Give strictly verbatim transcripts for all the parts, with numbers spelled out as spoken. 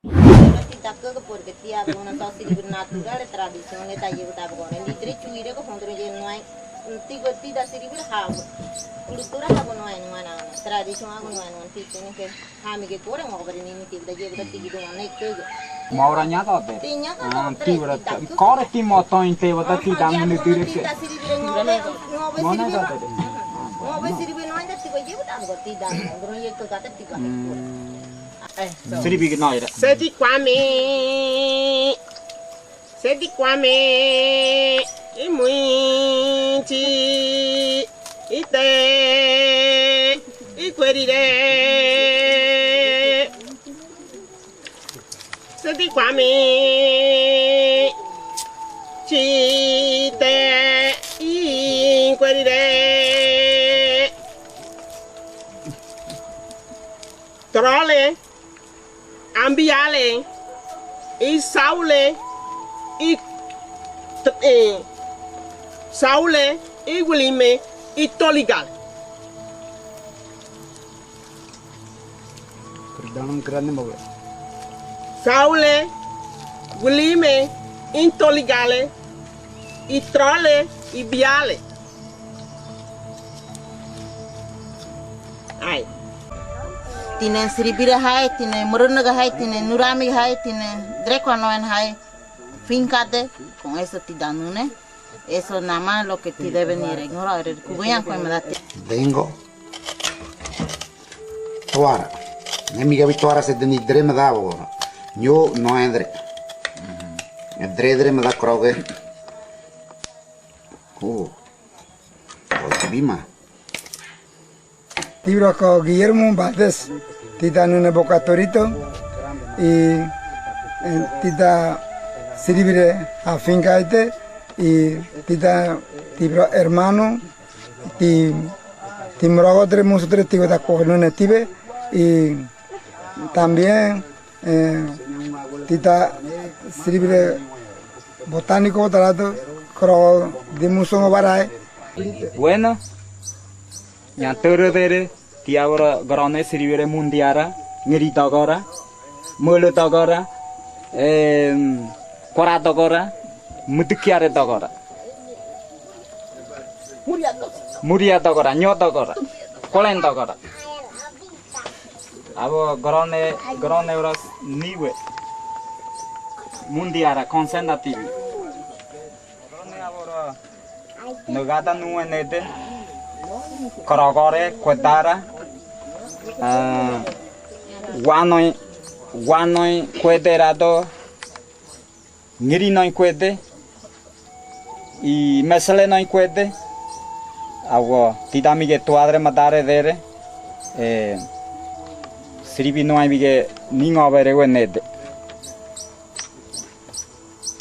Ti ta kaka porque ti abu na to siribir natural tradición ne ta yegu ta abu gone. Ni tre chuire ko hondro ye no ai. Ti go ti da siribir habu. Kultura habu no ai no ai na. Tradición habu no ai no ai. Ti tene ke hami ke kore ngo bari ni ti da yegu ta ti gi do ne kaka. Maura nya ta te. Ti nya ta Ah, te. Ti bra. Kore ti moto inte bata ti da ni dire ke. Ti da siribir ngo be, ngo be Mona siribir. Ta te. Ngo be siribir no ai da ti go yegu ta go ti da. Gro ye ko ka ta ti go. Siribir no ira. Seti Kwame. Seti Kwame. Imwinti. Ite. Ikwerire. Seti Kwame. Chite. Ikwerire. Trole, ambiale, isaule, i, e, saule, igulime, itoligale. Saule, gulime, itoligale, itrole, ibiale. Ai. Tinen siribire hai, tinen murunega hai, tinen nurami hai, tinen dreko anoen hai. Finca de, con eso ti danune. Eso nada más lo que ti debe ni re, ngoro re, kubuyan ko madate. Tengo toara. Ne mi gabi toara se deni dre mada bo. Nyo no andre. Dre dre mada kroge. Oh. Bima. Ti broko Guillermo Valdés, ti danune Boca Torito, i, e, ti da siribire a finca ete, i ti da ti bro hermano, ti, ti morogo tre musu tre ti da konune tibe, i también E, ti da siribire botánico, tarato, kro di musu ngo barae. Bueno, ña toro dere, ti aboro gorone siribire mundiara, ngeri dogora, molo dogora, em, kora dogora, mudukiare dogora. Muria dogora, nyo dogora, kolen dogora. Abo gorone, gorone ora niwe. Mundiara, consenda tibi. Gorone aboro nogada nuwe nede. Korogore, kwedara. Ah, wanoi, wanoi kwederado. Ngiri noi kwede, i mesele noi kwede, awo, ti dami ge tuadre madare dere, e, siribi noi bige ningo bere we nede.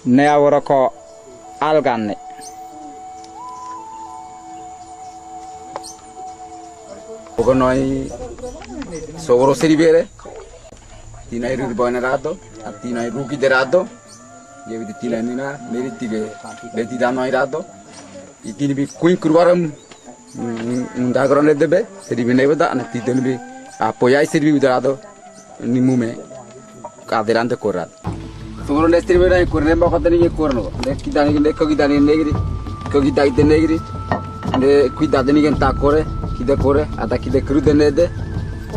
Ne aworo ko algane. Ogo noi sogoro siribere. Tinai ruri boina rado, a tinai rugi de rado, ye bidi tinai nina, meri tige, beti dano ai rado. I tini bi kuin kurbaram, mm, mm, dagro ne debe, seri bi ne beda, ane ti deni bi, apoyai seri bi de rado, ni mume, kaderante korado. Sumuro ne seri bi na kurne ba koteni ye kurno, ne kidani, ne ko kidani negri, ko kidai de negri, ne kuidade ni gen ta kore, kide kore, ada kide kru de nede.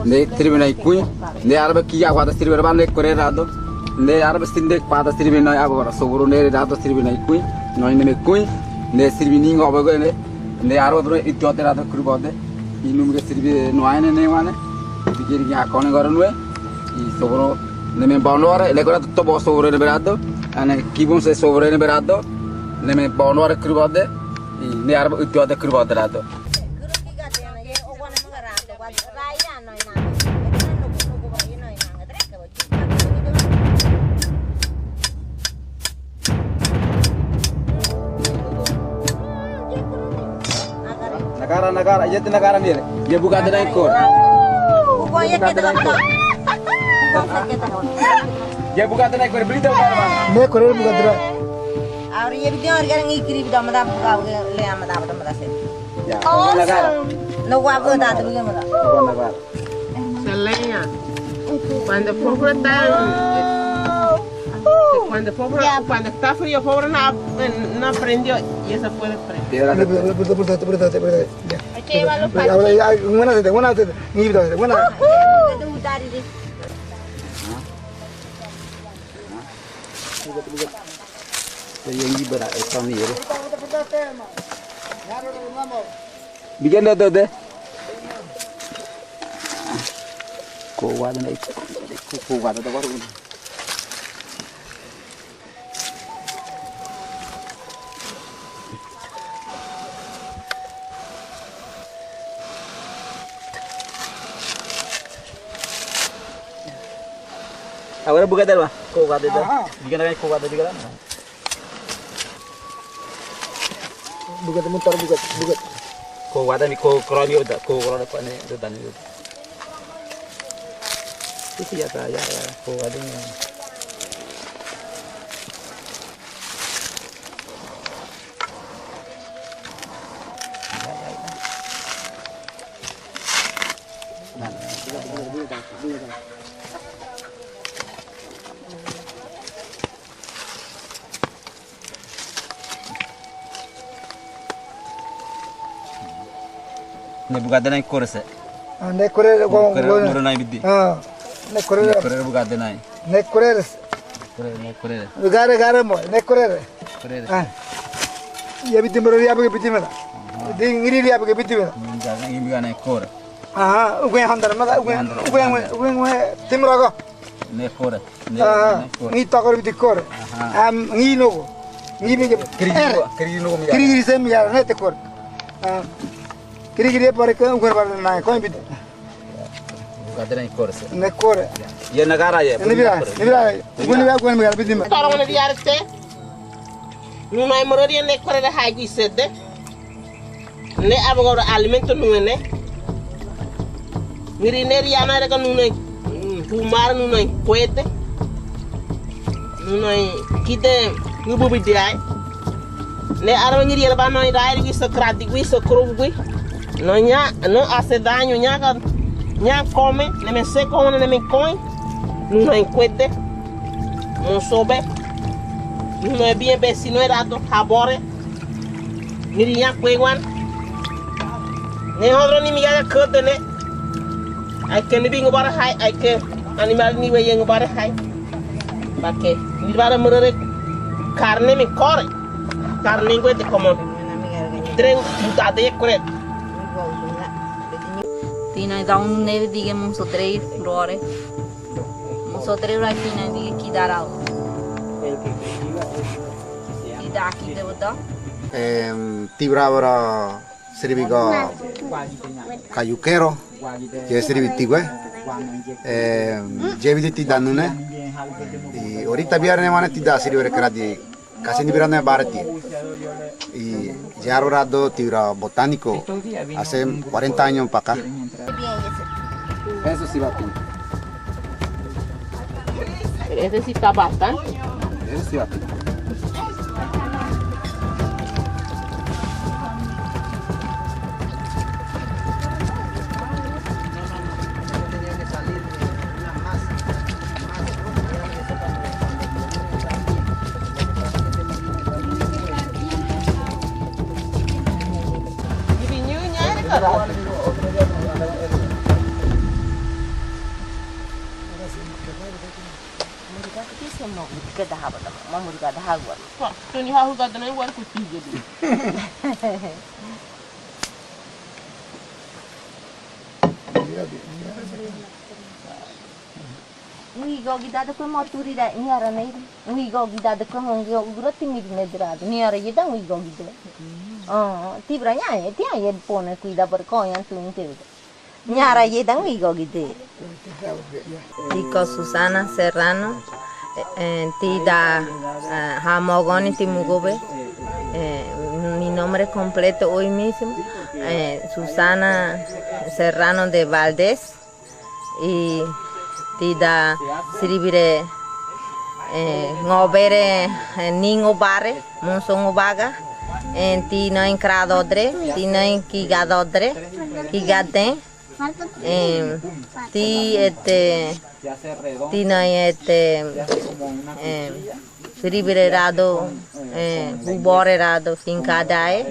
Ne siribina ikui, ne araba ki ya wada siribina ba ne kore rado. Ne araba sinde kwada siribina ya wada sogoro ne rado siribina ikui, no ne me kui, ne siribini ngo bego ne, ne araba dro itiote rado kru bode. Inum ge siribi no aine ne wane. Bigiri ya kone goro nue. I sogoro ne me bonore, ne gora to bo sogoro ne berado. Ane kibun se sogoro ne berado. Ne me bonore kru bode. I ne araba itiote kru bode rado. Nagara, nagara, iya te nagara mire. Ye buka te nai kor. Ye buka te nai kor, beli tau kar mana. Me kore buka te nai. Aur ye video aur garang ikri video mada buka le mada mada se. Ya, nagara. No wa go da tu mada. Nagara. Selain, cuando compro tan Cuando fue, ya, cuando está frío, pobre, no, no prendió, y eso fue de frío. Pura, pura, pura, pura, ya. Hay que llevarlo para el... Ahora, ya, buena sede, buena sede, ni vida, buena. Bigyan na daw de. Ko wada na iko. Ko wada da baru. Agora bugada la. Ko wada da. Aha. Bigyan na ko wada bigyan na. Bugat, mutar bugat, bugat. Ko wada mi, ko kroni oda, ko kroni pane oda ni. Isi ya ta, ya, ya, ko wada mi. Ne bugada na i kore se. Ah, ne kore, ne kore, go, go. Moro na i bidi. Ah, ne kore. Ne kore bugada na i. Ne kore se. Kore, ne kore. Gare, gare mo, ne kore. Kore. Ah. Ya bidi moro ya bidi mala. Aha. Di ngiri ya bidi mala. Ngiri ya bidi mala kore. Aha, ugue handar mala, ugue, ugue, ugue, ugue, timro go. Ne kore. Ne, ah, ne kore. Ngi tokor bidi kore. Aha. Am, ngi nogo. Ngi bidi. Kiri, eh, kiri nogo mi. Kiri, kiri se mi ya, ne te kore. Ah. Kiri, kiri pare ke ugur bar na, ko bidi. Bugada na i kore se. Ne kore. Ya, nagara ya. Ne bira, ne bira. Ugur ni bira, ugur ni bira, bidi ma. Toro ne bira te. Nuna i moro ri ne kore re hai gi sede. Ne abagora alimento nuna ne. Ngiri ne ri ana re ka nuna, mm, humar nuna i kuete. Nuna i kide ngubu bidi ai. Ne arma ngiri elba no i rai gi so kradi gi so krubu gi. No nya, no hace daño nya ka, nya come, ne me se come, ne me koi. Nuna i kuete. Mo sobe. Nuna i bien besino e rato, habore. Miri ya kue wan. Ne hodro ni mi ya kete ne. Ai ke ni bingo bara hai, ai ke animal ni we yengo bara hai. Ba ke ni bara murere karne mi kore. Karne ngwe te komon. Dren buta de kore. Tina da un neve dige mun so trei rore. Mun so trei rore tina dige ki darau. Ida ki de buta. Em, ti bravo ra sirvi go kayukero, ye sirvi tigue. Em, ye bidi ti da nune. I orita biar ne mane ti da sirvi re kradi, kasi ni biar ne barati. I ye aro rado ti ra botánico, hace cuarenta años pa ka. Eso sí va a pintar. Ese sí está bastante. Ese sí va a pintar. Ngigo gida de kue moturi da, ni ara nei. Ngigo gida de kue mo ngigo guro timir ne drado. Ni ara yeda ngigo gida. Ah, ti bra nya, ti aye pone kuida por koyan tu inte. Ni ara yeda ngigo gida. Ti ko Susana Serrano, eh, eh, ti da, eh, hamogoni ti mugobe. Eh, mi nombre completo hoy mismo, eh, Susana Serrano de Valdés. I ti da sirvire, eh, ngobere, eh, ningo bare, monso ngobaga, eh, ti nai krado dre, ti nai kigado dre, kigade, eh, ti, este, ti nai, este, eh, Biri-biri rado, e, bubore rado, sinkadae.